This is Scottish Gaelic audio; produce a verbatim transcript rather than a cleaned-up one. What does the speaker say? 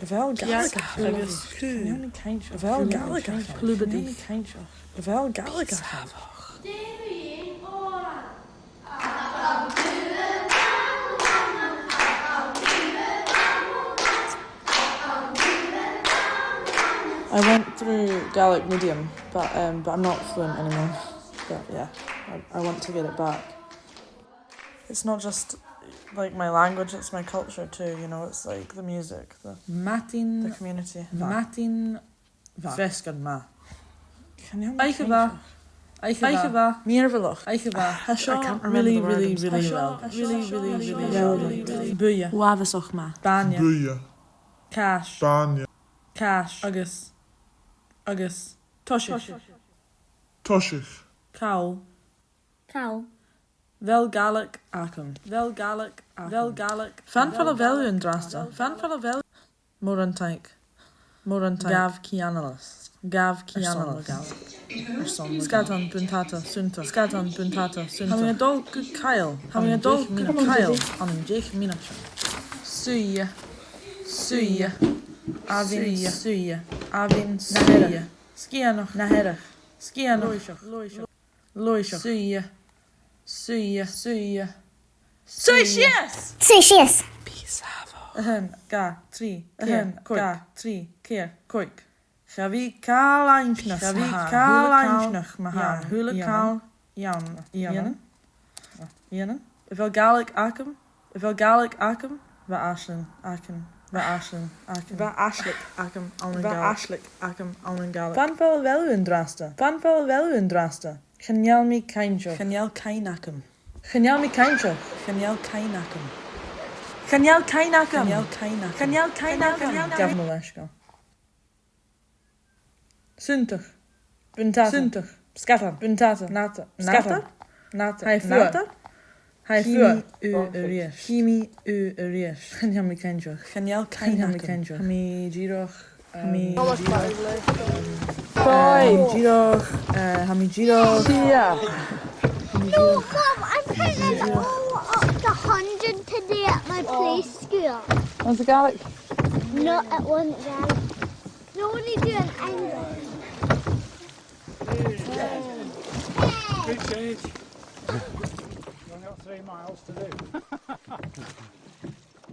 A bheil Gàidhlig agam? Agus cù. Chan eil mi cinnteach. A bheil Gàidhlig agam? Clùbadaich. Chan eil mi cinnteach. A bheil Gàidhlig agam? I went through Gaelic medium, but, um, but I'm not fluent anymore. But yeah, I, I want to get it back. It's not just, like, my language, it's my culture too, you know, it's, like, the music, the, Madainn, the community. Madainn mhath. Feasgar math. Chan eil mi cinnteach. Oidhche mhath. Oidhche mhath. Mìorbhaileach. Oidhche mhath. Tha seo really, really, really well. Really, really, really well. Buidhe. Uabhasach math. Bainne. Buidhe. Càis. Bainne. Càis. Agus, agus toiseach. Toiseach. Call. Call. A bheil Gàidhlig agam? A bheil Gàidhlig agam? A bheil Gàidhlig agam? Fan far a bheil thu an-dràsta? Fan far a bheil... Mòran taing. Mòran taing. Gabh cianalas. Gabh cianalas. Airson na Gàidhlig. Airson na Gàidhlig. Sgadan buntàta sunndach. Sgadan buntàta sunndach. Tha mi a' dol gu caill. Tha mi a' dol gu caill ann an deich mionaidean. Suidhe. Suidhe. Abhainn suidhe. Abhainn suidhe. Sgianach. Na hearach. Sgianach. Loidhseach. Loidhseach. Loidhseach. Suidhe. Suidhe. Suidhe. Suidh sìos! Suidh sìos! Bidh sàmhach. A h-aon, dhà, trì, ceithir, còig. A h-aon, dhà, trì, ceithir, còig. Cha bhi càil inntinneach ma-thà. Cha bhi càil inntinneach ma-thà. A h-uile càil. Dèanainn. Dèanainn. A bheil Gàidhlig agam? A bheil Gàidhlig agam? Bha aisling agam. Bha aisling agam. Bha aisling agam ann an Gàidhlig. Bha aisling agam ann an Gàidhlig. Fan far a bheil thu an-dràsta? Fan far a bheil thu an-dràsta? Chan eil mi cinnteach. Chan eil cuimhne agam. Chan eil mi cinnteach. Chan eil cuimhne agam. Chan eil cuimhne agam. Chan eil cuimhne agam. Chan eil cuimhne agam. Gabh mo leisgeul. Sunndach. Buntàta. Sunndach. Sgadan. Buntàta. Nàdar. Sgadan. Nàdar. Nàdar. Tha e fuar. Nàdar. Tha e fuar. Chì mi thu a-rithist. Chì mi thu a-rithist. Chan eil mi cinnteach. Chan eil cuimhne agam. Chan eil mi cinnteach. Tha mi dìreach, um, Bye. Tha mi dìreach, uh, tha mi dìreach. Yeah. Tha mi dìreach. No, Mum, I'm putting an O up the hundred today at my play school. What's the Gaelic? No, it wasn't Gaelic. They're only doing English. Good change. We've only got three miles to do.